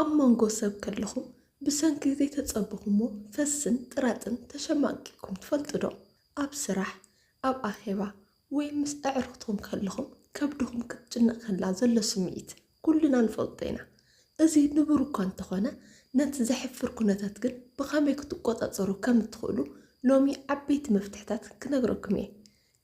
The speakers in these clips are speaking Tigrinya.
ኣብ መንጎ ሰብ ከለኹም ብሰንኪ ዘይተጸበኹሞ ፈስን ጥራጥን ተሸማቂኩም ትፈልጡ ዶ? ኣብ ስራሕ፣ ኣብ ኣኼባ፣ ወይ ምስ ኣዕሩኽትኩም ከለኹም ከብድኹም ክትጭነቕ ከላ ዘሎ ስምዒት ኩልና ንፈልጦ ኢና። እዚ ንቡር እኳ እንተኾነ፣ ነቲ ዘሕፍር ኩነታት ግን ብኸመይ ክትቆጻጸሩ ከም እትኽእሉ ሎሚ ዓበይቲ መፍትሕታት ክነግረኩም እየ።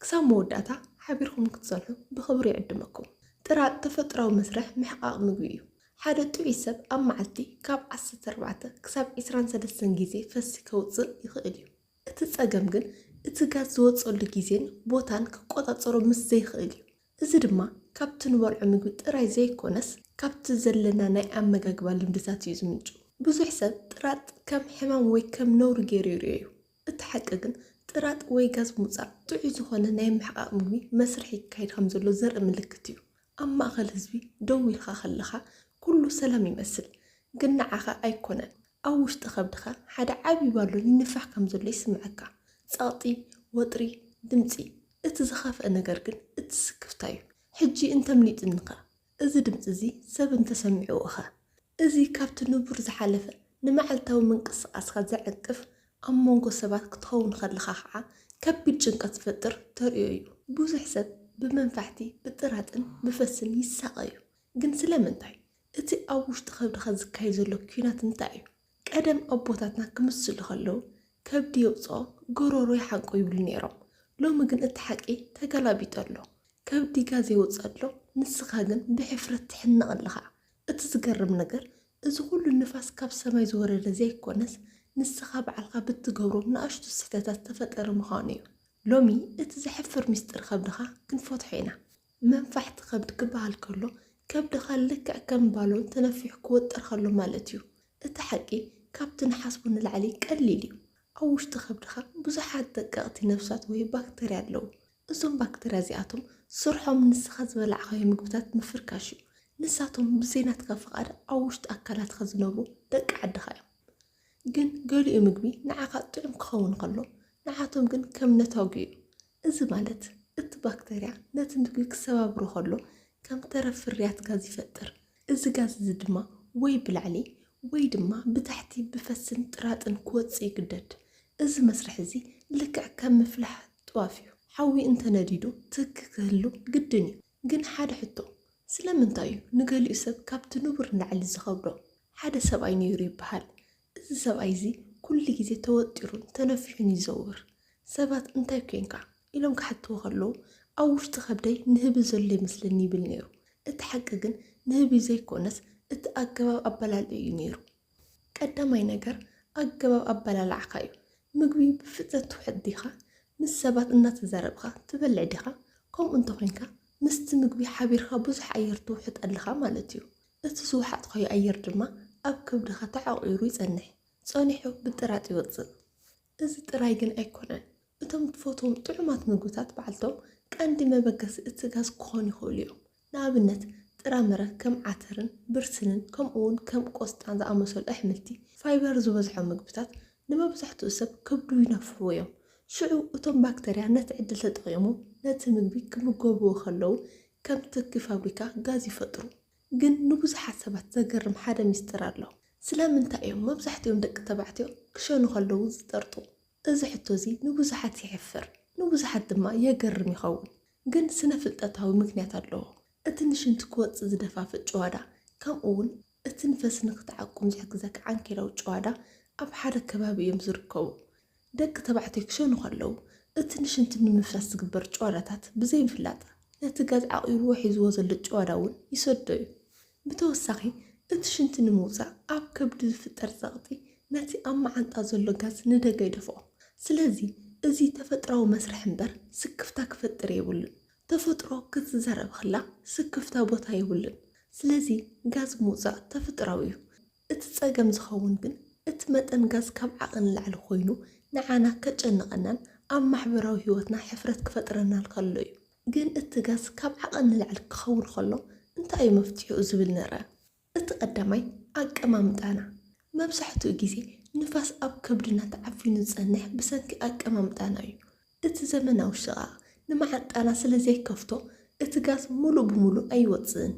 ክሳብ መወዳእታ ሓቢርኩም ክትጸንሑ ብኽብሪ ይዕድመኩም። ጥራጥ ተፈጥሮኣዊ መስርሕ ምሕቃቕ ምግቢ እዩ። ሓደ ጥዑይ ሰብ ኣብ መዓልቲ ካብ ዓሰርተ ኣርባዕተ ክሳብ ዕስራን ሰለስተን ግዜ ፈሲ ከውጽእ ይኽእል እዩ። እቲ ጸገም ግን እቲ ጋዝ ዝወጸሉ ግዜን ቦታን ክቆጻጸሮ ምስ ዘይኽእል እዩ። እዚ ድማ ካብቲ ንበልዖ ምግቢ ጥራይ ዘይኮነስ ካብቲ ዘለና ናይ ኣመጋግባ ልምድታት እዩ ዝምንጩ። ብዙሕ ሰብ ጥራጥ ከም ሕማም ወይ ከም ነውሪ ገይሩ ይርእዮ እዩ። እቲ ሓቂ ግን ጥራጥ ወይ ጋዝ ምውጻእ ጥዑይ ዝኾነ ናይ ምሕቃቕ ምግቢ መስርሕ ይካየድ ከም ዘሎ ዘርኢ ምልክት እዩ። ኣብ ማእከል ህዝቢ ደው ኢልካ ከለኻ ኩሉ ሰላም ይመስል፣ ግን ንዓኻ ኣይኮነን። ኣብ ውሽጢ ከብድኻ ሓደ ዓቢ ባሎን ይንፋሕ ከም ዘሎ ይስምዓካ። ጸቕጢ፣ ወጥሪ፣ ድምጺ። እቲ ዝኸፍአ ነገር ግን እቲ ስክፍታ እዩ። ሕጂ እንተምሊጡኒኸ? እዚ ድምጺ እዚ ሰብ እንተሰሚዕዎኸ? እዚ ካብቲ ንቡር ዝሓለፈ ንመዓልታዊ ምንቅስቓስካ ዘዕንቅፍ፣ ኣብ መንጎ ሰባት ክትኸውን ከለኻ ኸዓ ከቢድ ጭንቀት ዝፈጥር ተርእዮ እዩ። ብዙሕ ሰብ ብመንፋሕቲ፣ ብጥራጥን ብፈስን ይሳቐ እዩ። ግን ስለምንታይ? እቲ ኣብ ውሽጢ ከብድኻ ዝካየድ ዘሎ ኲናት እንታይ እዩ? ቀደም ኣቦታትና ክምስሉ ከለዉ ከብዲ የውጽኦ፣ ጎሮሮ ይሓንቆ ይብሉ ነይሮም። ሎሚ ግን እቲ ሓቂ ተገላቢጡ ኣሎ። ከብዲ ጋዝ የውጽእ ኣሎ፣ ንስኻ ግን ብሕፍረት ትሕነቕ ኣለኻ። እቲ ዝገርም ነገር፣ እዚ ኩሉ ንፋስ ካብ ሰማይ ዝወረደ ዘይኮነስ፣ ንስኻ ባዕልኻ ብትገብሮም ንኣሽቱ ስሕተታት ዝተፈጠረ ምዃኑ እዩ። ሎሚ እቲ ዘሕፍር ምስጢር ከብድኻ ክንፈትሖ ኢና። መንፋሕቲ ከብዲ ክበሃል ከሎ፣ ከብድኻ ልክዕ ከም ባሎን ተነፊሑ ክወጥር ከሎ ማለት እዩ። እቲ ሓቂ ካብቲ ንሓስቦ ንላዕሊ ቀሊል እዩ። ኣብ ውሽጢ ከብድኻ ብዙሓት ደቀቕቲ ነፍሳት ወይ ባክተርያ ኣለዉ። እዞም ባክተርያ እዚኣቶም ስርሖም ንስኻ ዝበላዕካዮ ምግብታት ምፍርካሽ እዩ። ንሳቶም ብዘይ ናትካ ፍቓድ ኣብ ውሽጢ ኣካላትካ ዝነብሩ ደቂ ዓድኻ እዮም። ግን ገሊኡ ምግቢ ንዓኻ ጥዑም ክኸውን ከሎ፣ ንዓቶም ግን ከም ነታጒ እዩ። እዚ ማለት እቲ ባክተርያ ነቲ ምግቢ ክሰባብሮ ከሎ ከም ተረፍ ፍርያት ጋዝ ይፈጥር። እዚ ጋዝ እዚ ድማ ወይ ብላዕሊ ወይ ድማ ብታሕቲ ብፈስን ጥራጥን ክወጽእ ይግደድ። እዚ መስርሕ እዚ ልክዕ ከም ምፍላሕ ጥዋፍ እዩ። ሓዊ እንተነዲዱ ትኪ ክህሉ ግድን እዩ። ግን ሓደ ሕቶ፣ ስለምንታይ እዩ ንገሊኡ ሰብ ካብቲ ንቡር ንላዕሊ ዝኸብዶ? ሓደ ሰብኣይ ነይሩ ይበሃል። እዚ ሰብኣይ እዚ ኩሉ ግዜ ተወጢሩን ተነፊሑን ይዘውር። ሰባት እንታይ ኮንካ ኢሎም ክሓትዎ ከለዉ ኣብ ውሽጢ ከብደይ ንህቢ ዘሎ ይመስለኒ ይብል ነይሩ። እቲ ሓቂ ግን ንህቢ ዘይኮነስ እቲ ኣገባብ ኣበላልዑ እዩ ነይሩ። ቀዳማይ ነገር ኣገባብ ኣበላልዓኻ እዩ። ምግቢ ብፍጥነት ትውሕጥ ዲኻ? ምስ ሰባት እናተዛረብካ ትበልዕ ዲኻ? ከምኡ እንተኾይንካ ምስቲ ምግቢ ሓቢርካ ብዙሕ ኣየር ትውሕጥ ኣለኻ ማለት እዩ። እቲ ዝወሓጥካዮ ኣየር ድማ ኣብ ከብድኻ ተዓቑሩ ይጸንሕ። ጸኒሑ ብጥራጥ ይወጽእ። እዚ ጥራይ ግን ኣይኮነን። እቶም ትፈትዎም ጥዑማት ምግብታት ባዕልቶም ቀንዲ መበገሲ እቲ ጋዝ ክኾኑ ይኽእሉ እዮም። ንኣብነት ጥራምረ ከም ዓተርን ብርስንን ከምኡ እውን ከም ቆስጣን ዝኣመሰሉ ኣሕምልቲ ፋይበር ዝበዝሖም ምግብታት ንመብዛሕትኡ ሰብ ከብዱ ይነፍሕዎ እዮም። ሽዑ እቶም ባክተርያ ነቲ ዕድል ተጠቒሞም ነቲ ምግቢ ክምገብዎ ከለዉ ከም ትኪ ፋብሪካ ጋዝ ይፈጥሩ። ግን ንብዙሓት ሰባት ዘገርም ሓደ ሚስጥር ኣሎ። ስለምንታይ እዮም መብዛሕትኦም ደቂ ተባዕትዮ ክሸኑ ከለዉ ዝጠርጡ? እዚ ሕቶ እዚ ንብዙሓት የሕፍር፣ ንብዙሓት ድማ የገርም ይኸውን። ግን ስነ ፍልጠታዊ ምክንያት ኣለዎ። እቲ ንሽንቲ ክወጽእ ዝደፋፍእ ጭዋዳ፣ ከምኡ እውን እቲ ንፈስ ንክትዓቁም ዝሕግዘካ ዓንኬላዊ ጭዋዳ ኣብ ሓደ ከባቢ እዮም ዝርከቡ። ደቂ ተባዕትዮ ክሸኑ ከለዉ እቲ ንሽንቲ ንምፍሳስ ዝግበር ጭዋዳታት ብዘይምፍላጥ ነቲ ጋዝ ዓቒርዎ ሒዝዎ ዘሎ ጭዋዳ እውን ይሰዶ እዩ። ብተወሳኺ እቲ ሽንቲ ንምውጻእ ኣብ ከብዲ ዝፍጠር ጸቕጢ ነቲ ኣብ መዓንጣ ዘሎ ጋዝ ንደገ ይደፍኦ። ስለዚ እዚ ተፈጥሮኣዊ መስርሕ እምበር ስክፍታ ክፈጥር የብሉን። ተፈጥሮ ክትዛረብ ከላ ስክፍታ ቦታ የብሉን። ስለዚ ጋዝ ምውጻእ ተፈጥሮኣዊ እዩ። እቲ ጸገም ዝኸውን ግን እቲ መጠን ጋዝ ካብ ዓቐን ንላዕሊ ኮይኑ ንዓና ከጨንቐናን ኣብ ማሕበራዊ ህይወትና ሕፍረት ክፈጥረናን ከሎ እዩ። ግን እቲ ጋዝ ካብ ዓቐን ንላዕሊ ክኸውን ከሎ እንታይ እዩ መፍትሒኡ ዝብል ንርኣ። እቲ ቀዳማይ ኣቀማምጣና። መብዛሕትኡ ግዜ ንፋስ ኣብ ከብድና ተዓፊኑ ዝጸንሕ ብሰንኪ ኣቀማምጣና እዩ። እቲ ዘመናዊ ሽቓቕ ንመዓንጣና ስለ ዘይከፍቶ እቲ ጋዝ ሙሉእ ብሙሉእ ኣይወጽእን።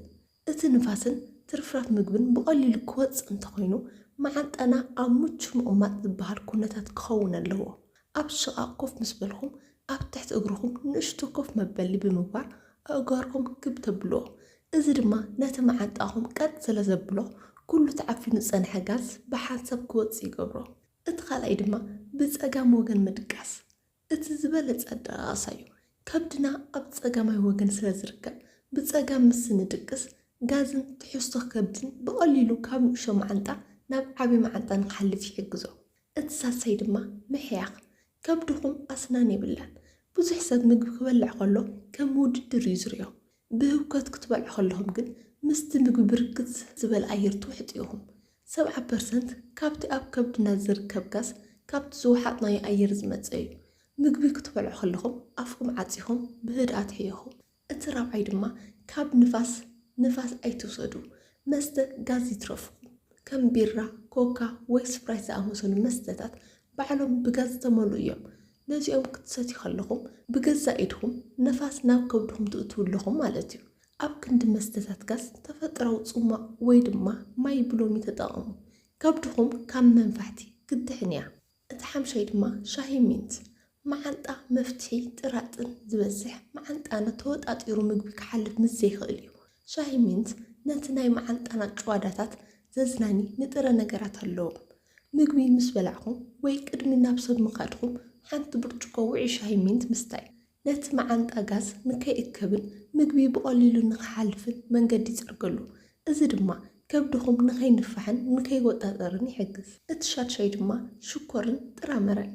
እቲ ንፋስን እቲ ትርፍራፍ ምግብን ብቐሊሉ ክወጽእ እንተኾይኑ፣ መዓንጣና ኣብ ምቹ ምቕማጥ ዝበሃል ኩነታት ክኸውን ኣለዎ። ኣብ ሽቓቕ ኮፍ ምስ በልኹም፣ ኣብ ትሕቲ እግርኹም ንእሽቶ ኮፍ መበሊ ብምግባር ኣእጋርኩም ክብ ተብልዎ። እዚ ድማ ነቲ መዓንጣኹም ቀጥ ስለ ዘብሎ፣ ኩሉ ተዓፊኑ ዝጸንሐ ጋዝ ብሓንሳብ ክወጽእ ይገብሮ። እቲ ካልኣይ ድማ ብጸጋም ወገን ምድቃስ። እቲ ዝበለጸ ኣደቃቕሳ እዩ። ከብድና ኣብ ጸጋማይ ወገን ስለ ዝርከብ፣ ብጸጋም ምስ ንድቅስ ጋዝን ትሕዝቶ ከብድን ብቐሊሉ ካብ ንእሽቶ መዓንጣ ናብ ዓቢ መዓንጣ ንክሓልፍ ይሕግዞ። እቲ ሳልሳይ ድማ ምሕያኽ። ከብድኹም ኣስናን የብላን። ብዙሕ ሰብ ምግቢ ክበልዕ ከሎ ከም ውድድር እዩ ዝርእዮ። ብህውከት ክትበልዑ ከለኹም ግን ምስቲ ምግቢ ብርክት ዝበለ ኣየር ትውሕጡ ኢኹም። ሰብዓ ፐርሰንት ካብቲ ኣብ ከብድና ዝርከብ ጋዝ ካብቲ ዝወሓጥናዮ ኣየር ዝመጸ እዩ። ምግቢ ክትበልዑ ከለኹም ኣፍኩም ዓጺኹም ብህድኣት ሕየኹ። እቲ ራብዓይ ድማ ካብ ንፋስ ንፋስ ኣይትውሰዱ። መስተ ጋዝ ይትረፍኹም። ከም ቢራ፣ ኮካ ወይ ስፕራይት ዝኣመሰሉ መስተታት ባዕሎም ብጋዝ ዝተመልኡ እዮም። ነዚኦም ክትሰትዩ ከለኹም ብገዛእ ኢድኹም ነፋስ ናብ ከብድኹም ትእትዉ ኣለኹም ማለት እዩ። ኣብ ክንዲ መስተታት ጋዝ ተፈጥራዊ ጽሟቕ ወይ ድማ ማይ ብሎሚ ተጠቐሙ። ከብድኹም ካብ መንፋሕቲ ክትድሕን እያ። እቲ ሓምሻይ ድማ ሻሂ ሚንት። መዓንጣ መፍትሒ ጥራጥን ዝበዝሕ መዓንጣና ተወጣጢሩ ምግቢ ክሓልፍ ምስ ዘይክእል እዩ። ሻሂ ሚንት ነቲ ናይ መዓንጣና ጭዋዳታት ዘዝናኒ ንጥረ ነገራት ኣለዎም። ምግቢ ምስ በላዕኹም ወይ ቅድሚ ናብ ሰብ ምኻድኩም ሓንቲ ብርጭቆ ውዑይ ሻሂ ሚንት ምስታይ ነቲ መዓንጣ ጋዝ ንከይእከብን ምግቢ ብቐሊሉ ንክሓልፍን መንገዲ ይጸርገሉ። እዚ ድማ ከብድኹም ንኸይንፋሕን ንከይወጣጠርን ይሕግዝ። እቲ ሻድሻይ ድማ ሽኮርን ጥራምረን።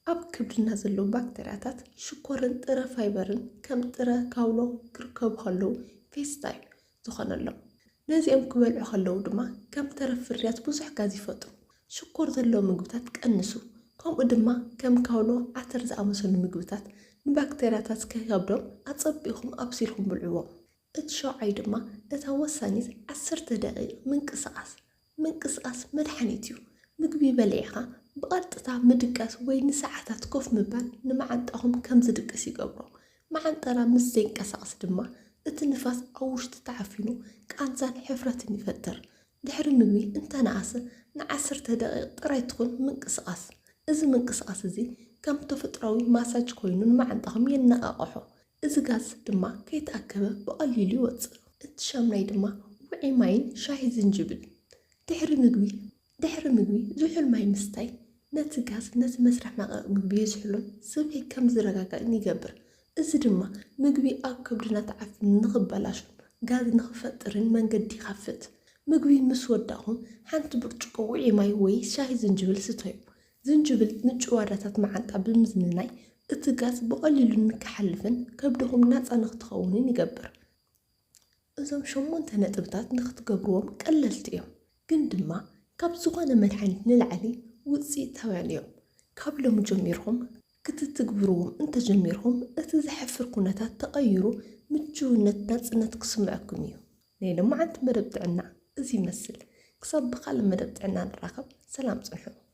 ኣብ ከብድና ዘለዉ ባክተርያታት ሽኮርን ጥረ ፋይበርን ከም ጥረ ካውሎ ክርከቡ ከለዉ ፌስታ እዩ ዝኾነሎም። ነዚኦም ክበልዑ ከለዉ ድማ ከም ተረፍ ፍርያት ብዙሕ ጋዝ ይፈጥሩ። ሽኮር ዘለዎ ምግብታት ቀንሱ። ከምኡ ድማ ከም ካውሎ፣ ዓተር ዝኣመሰሉ ምግብታት ንባክተርያታት ከይከብዶም ኣጸቢቕኩም ኣብሲልኩም ብልዕዎም። እቲ ሸውዓይ ድማ እታ ወሳኒት ዓሰርተ ደቂቕ ምንቅስቓስ። ምንቅስቓስ መድሓኒት እዩ። ምግቢ በሊዕኻ ብቐጥታ ምድቃስ ወይ ንሰዓታት ኮፍ ምባል ንመዓንጣኹም ከም ዝድቅስ ይገብሮ። መዓንጣና ምስ ዘይንቀሳቐስ ድማ እቲ ንፋስ ኣብ ውሽጢ ተዓፊኑ ቃንዛን ሕፍረትን ይፈጥር። ድሕሪ ምግቢ እንተነኣሰ ንዓሰርተ ደቂቕ ጥራይ ትኹን ምንቅስቓስ። እዚ ምንቅስቓስ እዚ ከም ተፈጥሮኣዊ ማሳጅ ኮይኑ ንመዓንጣኹም የነቓቕሖ። እዚ ጋዝ ድማ ከይተኣከበ ብቐሊሉ ይወጽእ። እቲ ሻምናይ ድማ ውዑይ ማይን ሻሂ ዝንጅብል። ድሕሪ ምግቢ ድሕሪ ምግቢ ዝሑል ማይ ምስታይ ነቲ ጋዝ ነቲ መስርሕ መቐቕ ምግቢ የዝሕሎን ስብሒ ከም ዝረጋጋእን ይገብር። እዚ ድማ ምግቢ ኣብ ከብድና ተዓፊኑ ንኽበላሾን ጋዝ ንኽፈጥርን መንገዲ ይኸፍት። ምግቢ ምስ ወዳእኹም ሓንቲ ብርጭቆ ውዑይ ማይ ወይ ሻሂ ዝንጅብል ስተዩ። ዝንጅብል ንጭዋዳታት መዓንጣ ብምዝንናይ እቲ ጋዝ ብቐሊሉ ንክሓልፍን ከብድኹም ናጻ ንክትኸውንን ይገብር። እዞም ሸሞንተ ነጥብታት ንክትገብርዎም ቀለልቲ እዮም፣ ግን ድማ ካብ ዝኾነ መድሓኒት ንላዕሊ ውፅኢታውያን እዮም። ካብ ሎሚ ጀሚርኩም ክትትግብርዎም እንተጀሚርኩም እቲ ዘሕፍር ኩነታት ተቐይሩ ምችውነት ናፅነት ክስምዐኩም እዩ። ናይ ሎማዓንቲ መደብ ጥዕና እዚ ይመስል። ክሳብ ብኻልእ መደብ ጥዕና ንራኸብ፣ ሰላም ፅንሑ።